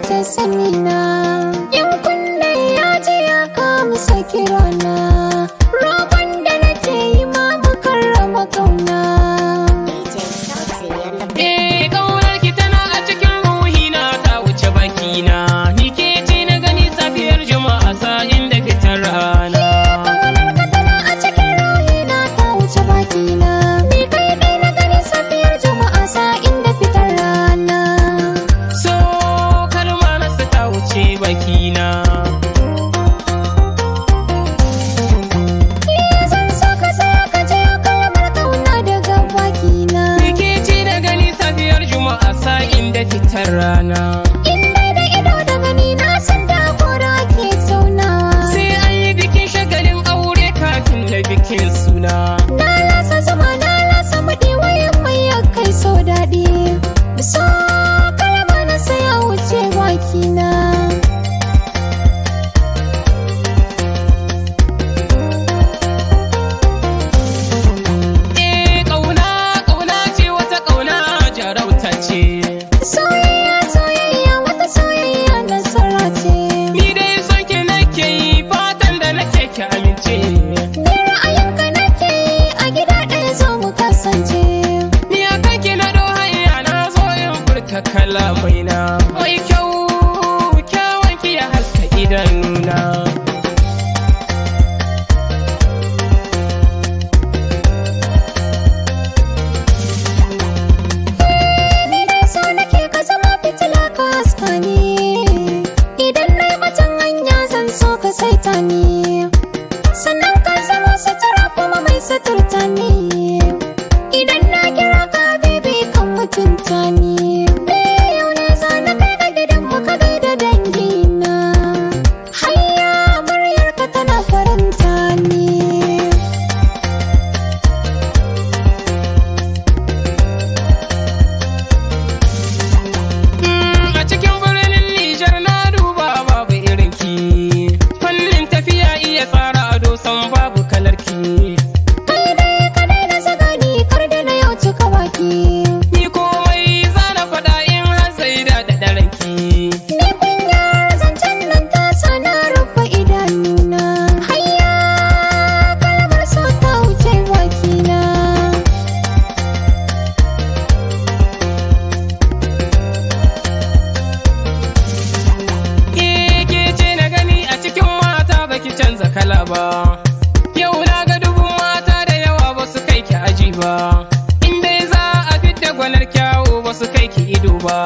ta sani na. Yan kunne ya ji ya kamsa kirana. Roƙon da nake yi ma mu karrama kauna. DJ Sauti on the beat. Eh, ƙaunar ki tana a cikin ruhina, ta wuce bakina. Ni ke ce na gani safiyar Juma'a sa'in da fitar rana. Ƙaunar ka tana a cikin ruhina, ta wuce bakina. Ni kai ɗai na gani safiyar Juma'a sa'in da fitar rana. So kalma na ta wuce bakina. Zan so ka tsaya ka je kalmar kauna daga bakina. Ni ke ce na gani safiyar Juma'a sa'in da fitar rana. In dai da ido da gani, na san da gora ke taunawa. Sai an yi bikin shagalin aure kafin na bikin suna. Na lasa zuma, na lasa maɗi, wayan mai ya kai so daɗi. So kalma na saya wuce bakina. Eh, ƙauna ƙauna ce, wata ƙauna jarauta ce. Soyayya soyayya, wata soyayya nasara ce. Ni dai son ki nake yi, fatan da nake ki amince. Ni ra'ayinka nake yi, a gida ɗaya zo mu kasance. Ni a kanki na ɗau hanya, na zo in furta kalamaina. Mai kyau, kyawun ki ya haska idanuna. Ni dai so nake ka zama fitila ka haska ni. Idan na yi batan hanya, zan so ka saita ni. Sannan ka zama sutura kuma mai suturta ni. Idan na kira ka baby, kan mutunta ni. Yau ne za na kai ka gidan mu ka gaida dangina. Hayya, muryarka tana faranta ni. A cikin birnin Nijar na duba babu irinki. Fannin tafiya, iya tsara ado, san babu kalarki. Kai dai ka daina zaga ni, kar da na yau cika baki. Ni komai zana faɗa in har sai da ranki. Ni kunyar zancen nan ta sa na rufe idanuna. Hayya, kalmar so ta wuce bakina. Eh, ke ce na gani a cikin mata, baki canza kala ba. Yau na ga dubun mata da yawa, ba su kai ki aji ba. In dai za a fidda gwanar kyawu, ba su kai ki ido ba.